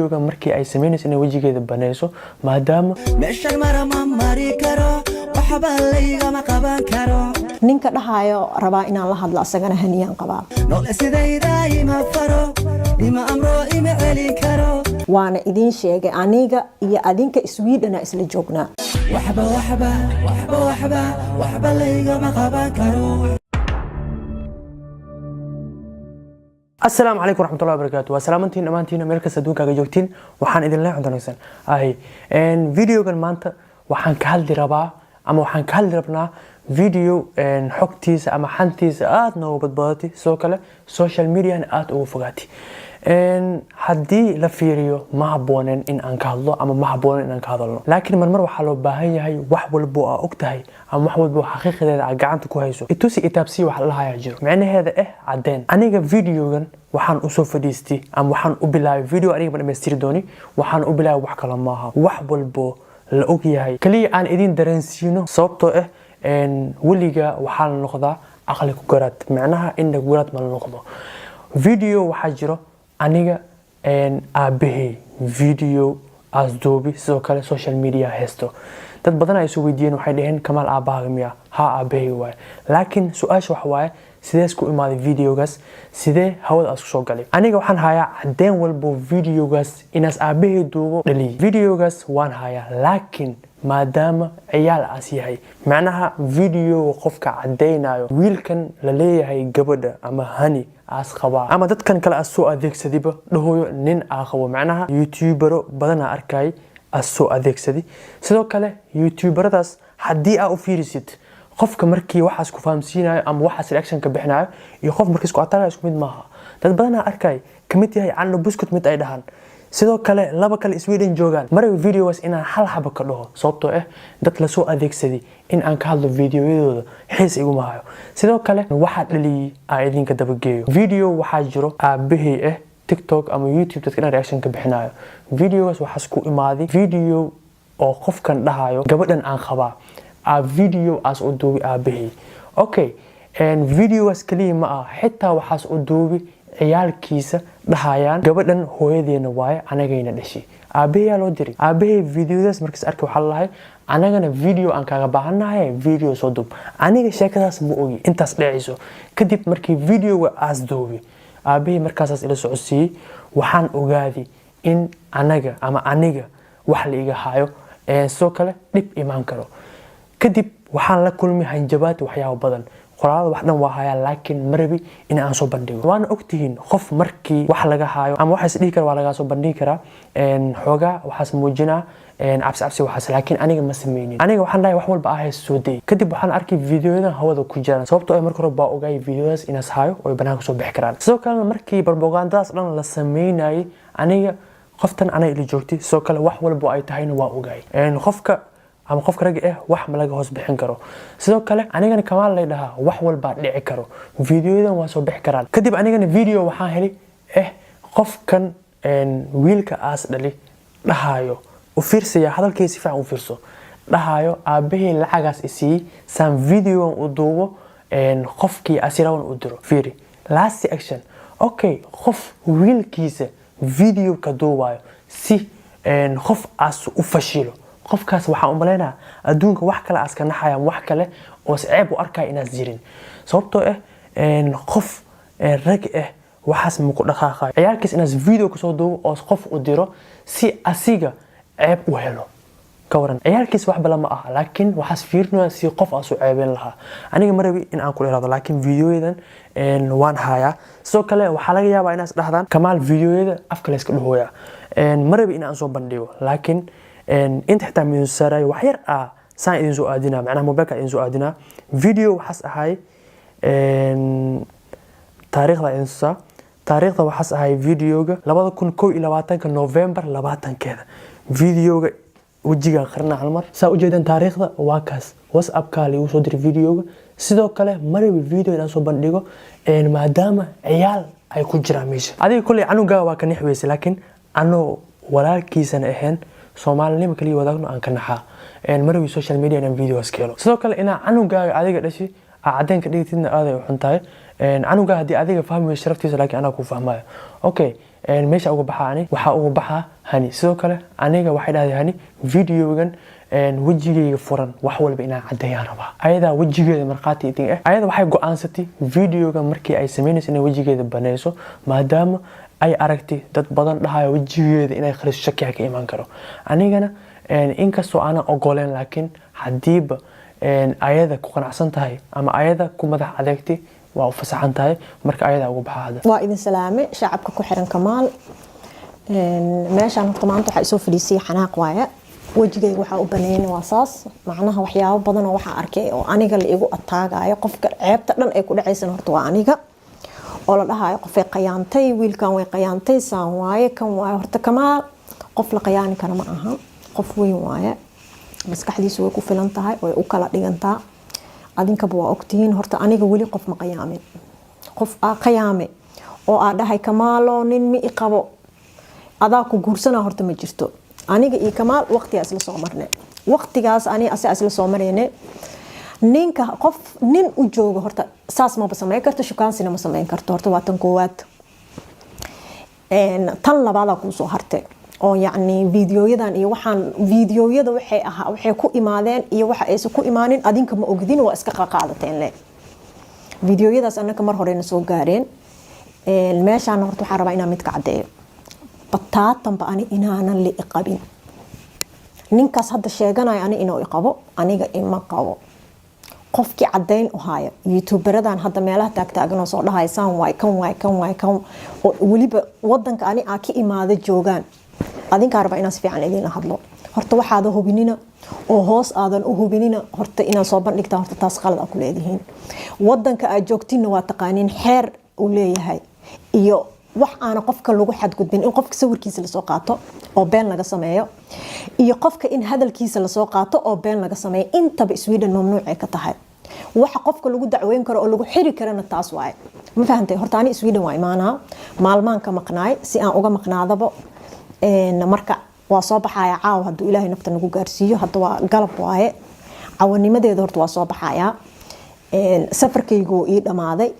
Videoga markii ay sameynayso inay wejigeeda baneyso, maadaama Meeshan mara ma mari karo, waxba laygama qaban karo. Ninka dhahayo rabaa inaan la hadlo, asagana haniyaan qabaa. Noole sidayda ima faro, ima amro, ima celin karo. Waana idiin sheegay, aniga iyo adinka Swedena isla joognaa. Waxba, waxba, waxba, waxba, waxba laygama qaban karo. Asalaamu calaykum waraxmatullahi wabarakaatu. Waa salaamantiin dhammaantiin meel kasta adduunkaaga joogtiin. Waxaan idin leeyahay wanaagsan ahi. Videogan maanta waxaan ka hadli rabaa ama waxaan ka hadli rabnaa video xogtiisa ama xantiisa aad noogu badbadatay, sidoo kale social mediana aad ugu fogaatay. Haddii la fiiriyo, ma habboonen in aan ka hadlo ama ma habboonen in aan ka hadalno, laakiin marmar waxaa loo baahan yahay wax walbo aa og tahay ama wax walbo xaqiiqdeeda aa gacanta ku hayso, itusi itaabsiya wax la dhahayaa jiro, micnaheeda caddeen. Aniga videogan waxaan usoo fadhiistay ama waxaan u bilaabay video, aniga ma dhamaystiri dooni, waxaan u bilaabay wax kale maaha, wax walbo la og yahay kaliya aan idin dareensiino, sababtoo ah weliga waxaa la noqdaa aqli ku garaad, micnaha indha ku garaad ma la noqdo. Video waxaa jiro aniga aabahey video asduubi, sidoo kale social media haysto. Dad badan ay isu weydiiyeen, waxay dhaheen: "Kamaal, aabahaaga miya?" Ha, aabahey waaye. Laakiin su-aasha waxa waaye, sidee isku imaaday videogaas? Sidee hawada aas kusoo galay? Aniga waxaan hayaa cadeen walbo videogaas inaas aabahey duubo dhaliyay. Videogaas waan hayaa, laakiin maadaama ciyaal aas yahay, macnaha videoga qofka cadaynayo wiilkan la leeyahay gabadha ama Hani aas qabaa ama dadkan kale aas soo adeegsadiba dhahoyo nin aa qabo, macnaha youtubero badanaa arkay aas soo adeegsadi. Sidoo kale youtuberadaas haddii aa u fiirisid, qofka markii waxaas ku fahamsiinayo ama waxaas reaction ka bixinayo iyo qof markii isku ataagayo isku mid maaha. Dad badanaa arkay, kamid yahay Cano Buskut, mid ay dhahaan, sidoo kale laba kale Sweden joogaan. Maraba videogaas inaan hal xaba ka dhaho, sababtoo ah dad lasoo adeegsaday in aan ka hadlo videoyadooda xiis iguma hayo. Sidoo kale waxaa dhaliyay aan idinka dabageeyo, video waxaa jiro aabahey ah TikTok ama YouTube dadka dhan reaction ka bixinayo. Videogaas waxaas ku imaaday video oo qofkan dhahayo gabadhan aan qabaa aa video aas u duubi aabahey. Okay, videogaas kaliya ma ah, xitaa waxaas u duubi ciyaalkiisa dhahayaan gabadhan hooyadeena waaye, anagayna dhashay. Aabaheyaa loo diray. Aabahey videodaas markaas arkay, waxaa lalahay: "Anagana video aan kaaga baahannahay, video soo duub." Aniga sheekadaas ma ogi intaas dhacayso. Kadib markii videoga aas duubi, aabahey markaasaas ila socodsiiyey, waxaan ogaaday in anaga ama aniga wax la iga hayo, sidoo kale dhib imaan karo. Kadib waxaan la kulmay hanjabaad, waxyaabo badan, qoraalada wax dhan waa hayaa, laakiin ma rabi in aan soo bandhigo. Waana ogtihiin, qof markii wax laga hayo ama waxaas dhihi kara waa lagaa soo bandhigi karaa, xoogaa waxaas muujinaa cabsi cabsi waxaas, laakiin aniga ma sameynin. Aniga waxaan dhahay wax walba ah haysto soo day. Kadib waxaan arkay videoyadan hawada ku jiraan, sababtoo ah marka hore baa ogaay videodaas inaas hayo oo ay banaanka soo bixi karaan. Sidoo kalena markii propagandadaas dhan la sameynayay, aniga qoftan anay ila joogtay, sidoo kale wax walba ay tahayna waa ogaay. Qofka ama qofka ragga ah wax ma laga hoos bixin karo. Sidoo kale anigana Kamaal lay dhahaa, wax walbaa dhici karo, videoyadan waa soo bixi karaan. Kadib anigana video waxaan helay qofkan wiilka aas dhali dhahayo, u fiirsaya hadalkay si fiican u fiirso, dhahayo aabahey lacagaas isiiyey saan videogan u duubo, qofkii asirawan u diro. Fiiri last action. Okay, qof wiilkiisa video ka duubayo si qof aas u fashilo, qofkaas waxaan umaleynaa adduunka wax kale aas ka naxaya, wax kale oo ceeb u arkaya inaas jirin, sababtoo ah qof rag ah waxaas maku dhaqaaqayo ciyaalkiis inaas video kasoo duubo oo qof u diro si asiga ceeb u helo. Ka waran ciyaalkiis? Waxba lama aha, laakiin waxaas fiirinaya si qof aas u ceebeen lahaa. Aniga ma rabi in aan ku dheeraado, laakiin videoyadan waan hayaa. Sidoo kale waxaa laga yaabaa inaas dhahdaan: "Kamaal, videoyada afka layska dhahooya." Ma rabi in aan soo bandhigo, laakiin inta xitaa ma idin saarayo, wax yar ah saan idin soo aadinaa, macnaha mobilka idin soo aadinaa. Video waxaas ahay taariikhda idin tusaa. Taariikhda waxaas ahay videoga 2021-ka November 20-keeda. Videoga wejigaan qarina hal mar, saa ujeedaan. Taariikhda waa kaas. WhatsAppka liigu soo diray videoga. Sidoo kale ma rabi video inaan soo bandhigo, maadaama ciyaal ay ku jiraan meesha. Adiga kolley canugaa waa ka nix weyse, laakiin anoo walaalkiisana ahayn, Soomaalinimo kaliya wadaagno, aan ka naxaa. Ma rabi social media inaan videogaas ka helo. Sidoo kale inaa canugaaga adiga dhashi aa cadeen ka dhigtidna aaday u xun tahay. Canugaa haddii adiga fahmi weyso sharaftiisa, laakiin anaa kuu fahmayo. Okay, Meesha uga baxaa ani waxaa uga baxaa Hani. Sidoo kale aniga waxay dhahday Hani, videogan wejigayga furan wax walba inaan caddeeyaan rabaa. Ayadaa wejigeeda markhaati idin ah. Ayada waxay go-aansatay videogan markii ay sameynayso inay wejigeeda baneyso, maadaama ay aragtay dad badan dhahayo wejigeeda inay khaliso shakiga ka imaan karo. Anigana inkastoo aanan ogoleen, laakiin haddiiba ayada ku qanacsan tahay ama ayada ku madax adeegtay, waa u fasaxan tahay. Marka ayadaa uga baxa hadda. Waa idin salaame, shacabka ku xiran Kamaal. Meeshaan horta maanta waxaa isoo fadhiisay xanaaq waaye. Wejigayga waxaa u baneeyna waa saas, macnaha waxyaabo badan oo waxaa arkay oo aniga la igu ataagayo. Qofka ceebta dhan ay ku dhacaysana horta waa aniga, oo la dhahayo qofay qayaantay, wiilkan way qayaantay, saan waaye, kan waaye. Horta Kamaal qof la qayaani kara ma aha. Qof weyn waaye, maskaxdiisu way ku filan tahay, way u kala dhigantaa. Adinkaba waa ogtihiin. Horta aniga weli qof ma qayaamin. Qof aa qayaame oo aa dhahay "Kamaalo nin ma i qabo, adaa ku guursanaa", horta ma jirto. Aniga iyo Kamaal waqtigaa isla soo marne, waqtigaas ani asaa isla soo marayne. Ninka qof nin u jooga horta saas maba sameyn karto, shukaansina ma sameyn karto. Horta waa tan koowaad. Tan labaadaa kuusoo harte oo yacni videoyadan iyo waxaan, videoyada waxay ahaa, waxay ku imaadeen iyo waxa aysan ku imaanin adinka ma ogdin, waa iska qaqaadateen le. Videoyadaas annaka mar horeyna soo gaareen. Meeshaan horta waxaan rabaa inaan mid ka caddeeyo: bataatanba ani inaanan la iqabin. Ninkaas hadda sheeganayo ani inuu iqabo, aniga ima qabo. Qofkii caddayn u haya, youtuberadan hadda meelaha taagtaagan oo soo dhahay saan waay, kan waay, kan waay, kan oo weliba wadanka ani aa ka imaada joogaan, adinkaa rabaa inaan si fiican idinla hadlo. Horta waxaada hubinina oo hoos aadan u hubinina horta inaad soo bandhigtaan, horta taas qalad aa ku leedihiin. Wadanka aad joogtinna waa taqaaniin, xeer uu leeyahay iyo wax aana qofka lagu xadgudbin, in qofka sawirkiisa lasoo qaato oo been laga sameeyo iyo qofka in hadalkiisa lasoo qaato oo been laga sameeyo, intaba Sweden mamnuucay ka tahay. Waxa qofka lagu dacweyn karo oo lagu xiri karana taas waaye. Ma fahantay? Horta ani Sweden waa imaanaa, maalmaan ka maqnaay, si aan uga maqnaadabo. Marka waa soo baxaya caawa hadduu Ilaahay nafta nagu gaarsiiyo. Hadda waa galab waaye, cawanimadeeda horta waa soo baxayaa. Safarkaygu ii dhamaaday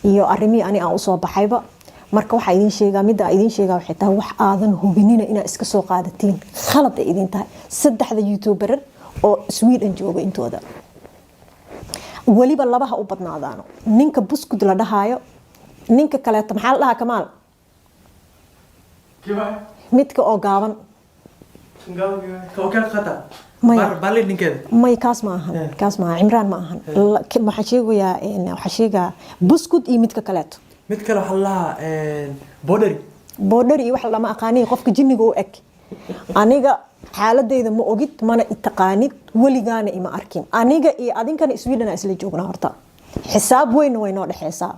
iyo arrimihii ani aan usoo baxayba. Marka waxaa idiin sheegaa, midda idiin sheegaa waxay tahay, wax aadan hubinina inaad iska soo qaadatiin khalad ay idiin tahay. Saddexda youtuberar oo Sweden jooga intooda weliba labaha u badnaadaano, ninka Buskud la dhahaayo, ninka kaleeto maxaa la dhahaa, Kamaal, midka oo gaaban? Maya. May, kaas ma ahan, kaas ma aha, Cimraan ma ahan. Waxaa sheegayaa, waxaa sheegaa Buskud iyo midka kaleeto. Mid kale waxaa lahaa Bodheri. Boodhari iyo wax lama aqaaniy. Qofka jinniga u eg, aniga xaaladeyda ma ogid, mana itaqaanid, weligaana ima arkin. Aniga iyo adinkana Sweden isla joognaa, horta xisaab weynna way noo dhexeysaa.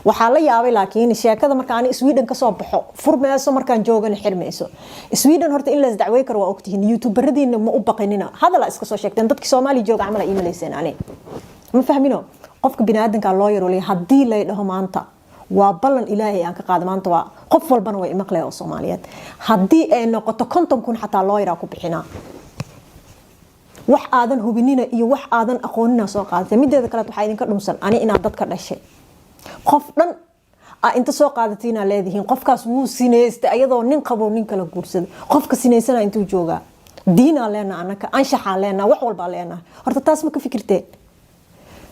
Waxaa la yaabay laakiin sheekada marka ani Sweden kasoo baxo furmeyso, markaan joogana xirmayso. Sweden horta in lays dacwey karo waa ogtihiin. Youtuberadiina ma u baqinina, hadala iska soo sheegteen. Dadkii Soomaaliya jooga camal ii malayseen. Ani ma fahmino, qofka biniaadanka loo yarolay haddii lay dhaho maanta waa ballan Ilaahay aan ka qaada. Maanta waa qof walbana way imaqlaya oo Soomaaliyeed. Haddii ay noqoto 50,000 xataa loo yaraa ku bixinaa. Wax aadan hubinina iyo wax aadan aqoonina soo qaadatay. Mideeda kaleet, waxaa idinka dhumsan ani inaad dadka dhashay. Qof dhan aa inta soo qaadatiinaa leedihiin qofkaas wuu sinaystay, ayadoo nin qabo nin kala guursada. Qofka sinaysana intuu joogaa? Diinaa leenaha anaka, anshaxaa leenaha, wax walbaa leenaha. Horta taas ma ka fikirteen?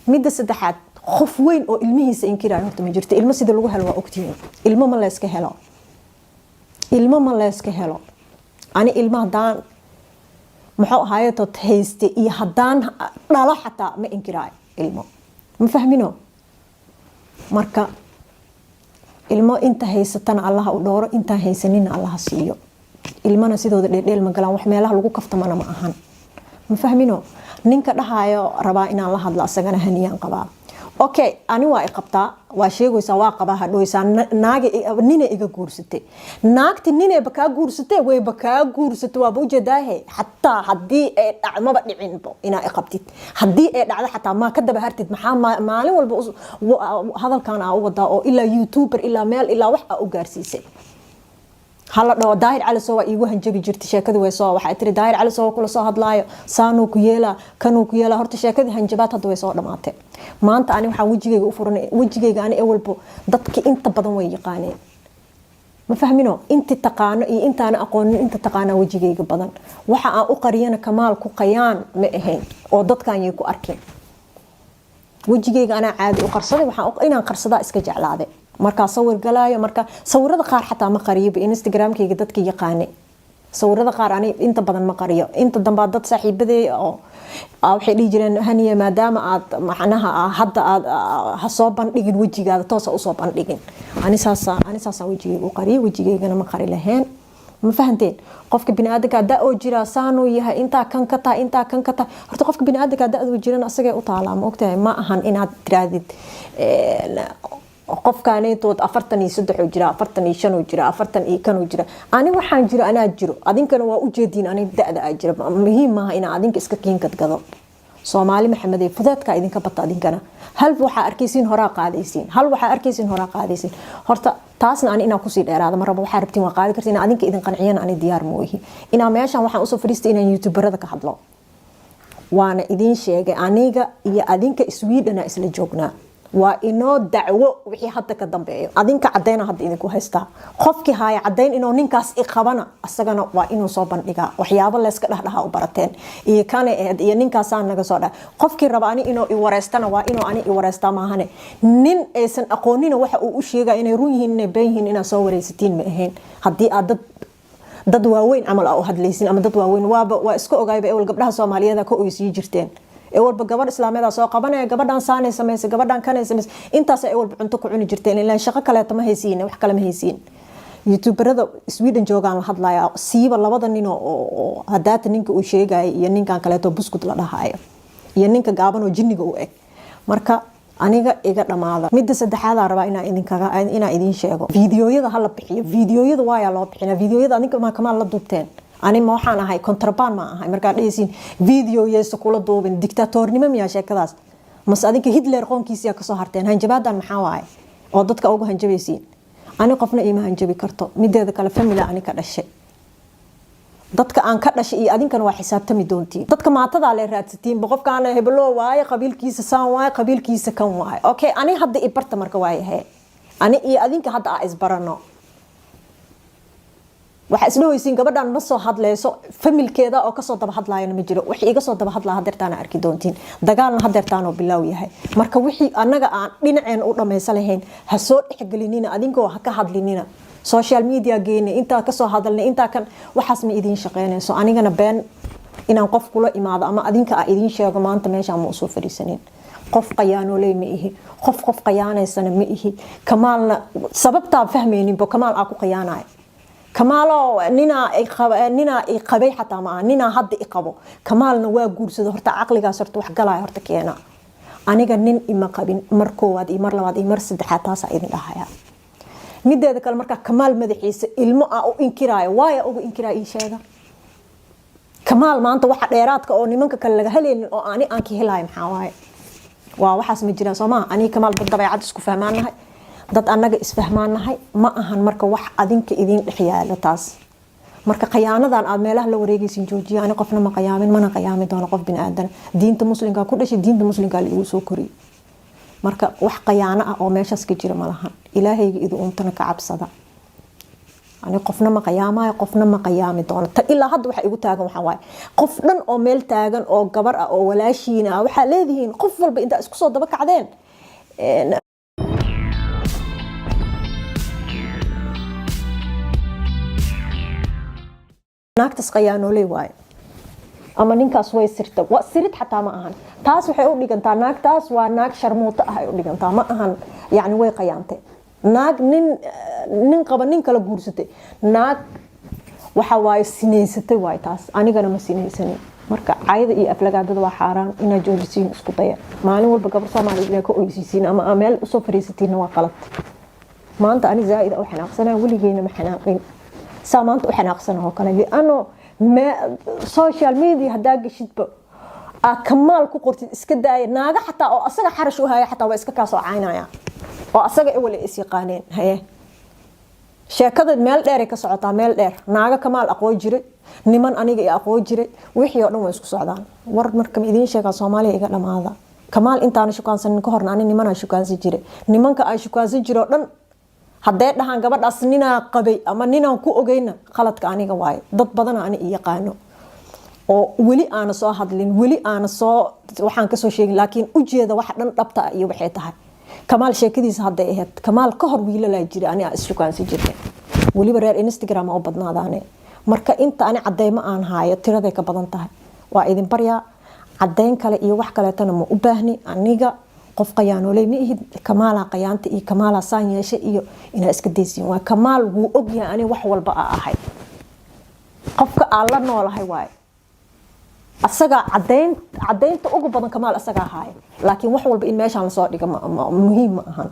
Midda saddexaad, qof weyn oo ilmihiisa inkiraayo horta ma jirto. Ilmo sida lagu helo waa ogtihiin. Ilmo ma layska helo, ilmo ma layska helo. Ani ilmo haddaan muxuu ahaaye tood hayste iyo haddaan dhalo xataa ma inkiraayo ilmo. Ma fahmino? Marka ilmo inta haysatana Allaha u dhooro, intaan haysanina Allaha siiyo. Ilmana sidooda dheeldheel ma galaan, wax meelaha lagu kaftamana ma ahan. Ma fahmino? Ninka dhahaayo rabaa inaan la hadlo, asagana haniyaan qabaa. Okay, ani waa i qabtaa, waa sheegaysaa, waa qabaa, hadhooysaa naaga nina iga guursatay. Naagti ninayba kaa guursatay, wayba kaa guursatay, waaba ujeedaahe. Xataa haddii ay dhac, maba dhicinbo inaa i qabtid. Haddii ay dhacdo xataa maa ka daba hartid? Maxaa maalin walba hadalkan aa u wadaa oo ilaa youtuber, ilaa meel, ilaa wax aa u gaarsiisay? Hala dhaho Daahir Cali soo waa iigu hanjabi jirtay. Sheekadii way soo, waxay tiri Daahir Cali soo kula soo hadlaayo, saanuu ku yeelaa, kanuu ku yeelaa. Horta sheekadii hanjabaad hadda way soo dhamaatay. Maanta ani waxaan wejigayga u furanay, wejigayga ani ewalbo dadki inta badan way yaqaaneen. Ma fahmino? Inti taqaano iyo intaana aqoonin, inta taqaanaa wejigayga badan. Waxa aan u qariyana Kamaal ku qayaan ma ahayn oo dadkan yay ku arkin. Wejigayga anaa caadi u qarsaday. Waxaan inaan qarsadaa iska jeclaaday markaa sawir galaayo. Marka sawirada qaar xataa ma qariyoba. Instagramkayga dadka yaqaane, sawirada qaar ani inta badan ma qariyo. Inta dambaa dad saaxiibadeey oo waxay dhihi jireen, "Haniye, maadaama aad macnaha hadda aad ha soo bandhigin wejigaada, toosa usoo bandhigin." Ani saasaan wejigayga u qariyay, wejigaygana ma qari lahayn. Ma fahanteen? Qofka biniaadanka da oo jiraa saanuu yahay, intaa kan ka tahay, intaa kan ka tahay. Horta qofka biniaadanka da-duu jiran asagay u taalaa, ma ogtahay? Ma ahan inaad tirahdid qofkaanetood 43 oo jira, 45 oo jira, afartan iyo kanoo jira. Ani waxaan jiro anaa jiro, adinkana waa ujeediin. Ani da-da aa jira muhiim maaha inaa adinka iska kiinkadgado. Soomaali Maxamedey, fudeedkaa idinka bata. Adinkana hal waxaa arkaysiin horaa qaadaysiin, hal waxaa arkaysiin horaa qaadaysiin. Horta taasna ani inaan kusii dheeraada ma rabo. Waxaa rabtiin waa qaadi kartiin. Inaa adinka idin qanciyana ani diyaar mooyihi. Inaa meeshan waxaan usoo fadhiistay inaan youtuberada ka hadlo, waana idiin sheegay. Aniga iyo adinka Swedena isla joognaa, waa inoo dacwo wixii hadda ka dambeeyo. Adinka cadeyna hadda idinku haystaa. Qofkii haaya cadeyn inuu ninkaas i qabana, asagana waa inuu soo bandhigaa. Waxyaabo layska dhexdhaha u barateen iyo kana aheyd iyo ninkaasaa naga soo dha. Qofkii raba ani inuu i wareystana waa inuu ani i wareystaa maahane, nin aysan aqoonina waxa uu u sheegaya inay run yihiin, inay been yihiin, inaad soo wareysatiin ma ahayn. Haddii aad dad waaweyn camal aa u hadlaysin ama dad waaweyn waaba waa iska ogaayba. Ewel gabdhaha Soomaaliyeed ka oysii jirteen, ewalba gabadh islaameeda soo qabanaya, gabadhan saanay samaysa, gabadhan kanay samaysa, intaas ewalba cunto ku cuni jirteen. Ilaan shaqo kaleeto ma haysiin, wax kale ma haysiin. Youtuberada Sweden joogaan la hadlaya, siiba labada nin oo hadaata ninka uu sheegaya iyo ninkan kaleeto Buskud la dhahayo iyo ninka gaaban oo jinniga u eg. Marka aniga iga dhamaada. Midda saddexaadaa rabaa inaa idinkaga inaa idiin sheego, fiidiyoyada hala bixiyo. Fiidiyoyada waayaa loo bixina fiidiyoyada? Adinka ma Kamaal la duubteen? Ani ma waxaan ahay contraband ma ahay? Markaa dhehaysiin video yeesa kula duubin, dictatornimo miyaa sheekadaas? Mase adinka Hitler qoonkiisiyaa kasoo harteen? Hanjabaadan maxaa waaye oo dadka ugu hanjabaysiin? Ani qofna iima hanjabi karto. Mideeda kale, family ani ka dhashay, dadka aan ka dhashay iyo adinkana waa xisaabtami doontiin. Dadka maatadaa le raadsatiin, qofkaana hebelo waaye, qabiilkiisa saan waaye, qabiilkiisa kan waaye. Okay, ani hadda ibarta marka waayahe, ani iyo adinka hadda aa isbarano. Waxaa isdhahaysiin gabadhan ma soo hadleyso, familkeeda oo kasoo daba hadlaayana ma jiro. Wixii iga soo daba hadlaa hadeertaana arki doontiin. Dagaalna hadeertaanoo bilaaw yahay. Marka wixii annaga aan dhinaceen u dhammaysan lahayn ha soo dhexgelinina, adinkoo ha ka hadlinina social media geyne, intaa kasoo hadalnay, intaa kan, waxaas ma idiin shaqeynayso. Anigana been inaan qof kula imaado ama adinka aa idiin sheego maanta meeshaan ma usoo fadhiisanin. Qof qayaanooley ma ihi, qof qayaanaysana ma ihi. Kamaalna sababtaa fahmayninbo Kamaal aa ku qayaanayo. Kamaalo ninaa i qabay xataa ma aha, ninaa hadda i qabo. Kamaalna waa guursada. Horta caqligaas horta wax galaya horta keena. Aniga nin ima qabin mar koowaad iyo mar labaad iyo mar saddexaad, taasaa idin dhahaya. Mideeda kale, markaa Kamaal madaxiisa ilmo aa u inkiraayo, waaya ugu inkiraya? Ii sheega. Kamaal maanta waxa dheeraadka oo nimanka kale laga helaynin oo ani aan ka helayo maxaa waaye? Waa waxaas ma jiraan, soo maaha? Aniga Kamaal dad dabeecad isku fahmaanahay, dad annaga isfahmaanahay ma ahan. Marka wax adinka idiin dhex yaalo taas. Marka khayaanadan aad meelaha la wareegaysin joojiya. Ani qofna ma qayaamin, mana qayaami doono qof bini aadan. Diinta Muslimkaa ku dhashay, diinta Muslimkaa la igu soo koriyey. Marka wax khayaano ah oo meeshaas ka jira ma lahan. Ilaahayga idu untana ka cabsada. Ani qofna ma qayaamayo, qofna ma qayaami doono. Ta ilaa hadda waxa igu taagan waxaa waaye, qof dhan oo meel taagan oo gabar ah oo walaashiina ah, waxaa leedihiin qof walba intaa isku soo daba kacdeen. Naagtas qayaanooley waaye ama ninkaas way sirta. Waa sirid xataa ma ahan taas. Waxay u dhigantaa naagtaas waa naag sharmuuto ah ay u dhigantaa. Ma ahan yacni way qayaantay naag nin qaba, nin kala guursatay, naag waxa waaye sinaysatay waaye taas. Anigana ma sinaysanin. Marka cayda iyo aflagaadada waa xaaraan. Inaad joojisiin isku daya. Maalin walba gabar Soomaaliya inaad ka oysiisiin ama aa meel usoo fariisatiinna waa qalad. Maanta ani zaaid u xanaaqsanaa, weligeyna ma xanaaqin saa maanta u xanaaqsan oo kale, liano social media haddaa geshidba aa Kamaal ku qortid, iska daaya naaga xataa oo asaga xarash u haya, xataa waa iska kaasoo caynaya oo asaga ewel ay is yaqaaneen. Haye, sheekada meel dheeray ka socotaa, meel dheer. Naaga Kamaal aqoon jiray, niman aniga i aqoon jiray, wixii oo dhan waa isku socdaan. War marka ma idiin sheegaa? Soomaaliya iga dhamaada. Kamaal intaana shukaansanin ka horna ani nimanaa shukaansan jiray. Nimanka aan shukaansan jiro o dhan. Hadday dhahaan gabadhaas ninaa qabay ama ninaan ku ogeyna, khaladka aniga waaye. Dad badana ani i yaqaano oo weli aana soo hadlin, weli aana soo waxaan kasoo sheegin, laakiin ujeeda waxa dhan dhabta ah iyo waxay tahay. Kamaal sheekadiisa hadday ahayd, Kamaal ka hor wiilalaa jira ani aan isshukaansi jirnay, weliba reer Instagram u badnaadaane. Marka inta ani cadeymo aan haayo tiraday ka badan tahay. Waa idin baryaa, cadeyn kale iyo wax kaleetana ma u baahni. Aniga qof qayaanooley ma ihid. Kamaalaa qayaanta iyo Kamaalaa saan yeesha iyo inaa iska daysiin waa. Kamaal wuu ogyahay ani wax walba aa ahay, qofka aan la noolahay waaye. Asagaa cadeyn, cadeynta ugu badan Kamaal asagaa haaya, laakiin wax walba in meeshaan lasoo dhiga muhiim ma ahan.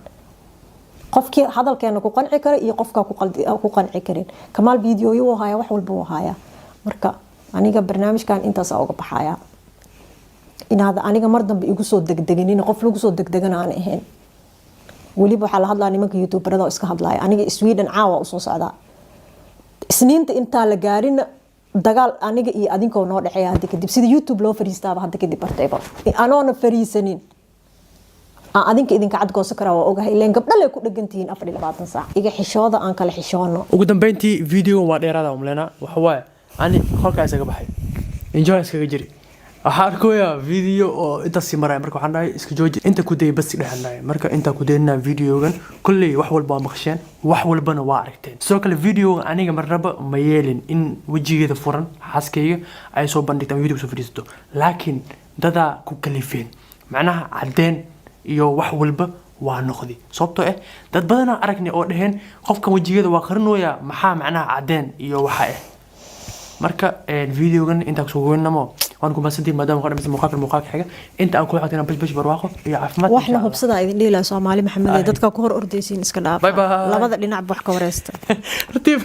Qofkii hadalkeena ku qanci kara iyo qofkaa ku qanci karin, Kamaal videoyo wuu haaya, wax walba wuu haaya. Marka aniga barnaamijkan intaasaa uga baxaya, inaad aniga mar dambe igu soo degdeganin. Qof lagu soo degdegana aan ahayn. Weliba waxaa la hadlaa nimanka youtuberada oo iska hadlaya. Aniga Sweden caawa usoo socdaa, Isniinta intaa la gaarina dagaal aniga iyo adinkoo noo dhexeeya hadda kadib. Sida YouTube loo fariistaaba hadda kadib bartayba, anoona fariisanin aan adinka idinka cadgoosan karaa, waa ogahay. Ileen gabdhale ku dhegantihiin 24 saac. Iga xishooda, aan kala xishoono. Ugu dambeyntii, videogan waa dheeraada umleena. Waxa waaye, ani qolkaa isaga baxay, enjoy iskaga jiri. Waxaa arkayaa video oo intaas sii maraya. Marka waxaan dhahay iska jooji, inta ku dayay bas dhexan dhahay. Marka intaa ku daynaa videogan, kolley wax walba waa maqsheen, wax walbana waa aragteen. Sidoo kale videogan aniga marnaba ma yeelin in wejigeeda furan xaaskayga ay soo bandhigto ama video soo fadhiisato, laakiin dadaa ku kalifeen. Macnaha caddeen iyo wax walba waa noqday, sababtoo ah dad badanaa aragnay oo dhaheen qofkan wejigeeda waa qarinooyaa, maxaa macnaha caddeen iyo waxa ah. Marka videogan intaa kusoo goynamo. Waan ku mahadsantihiin maadaama ka dhamaysa muuqaalka. Muuqaalka xiga inta aan kula xogtayna, bash bash, barwaaqo iyo caafimaad, waxna insha Allah. Hubsada idin dhihi lahaa, Soomaali Maxamed ee Ay. dadka ku hor ordaysiin iska dhaafa. Bye bye. Labada dhinacba wax ka wareysta. Tartiib.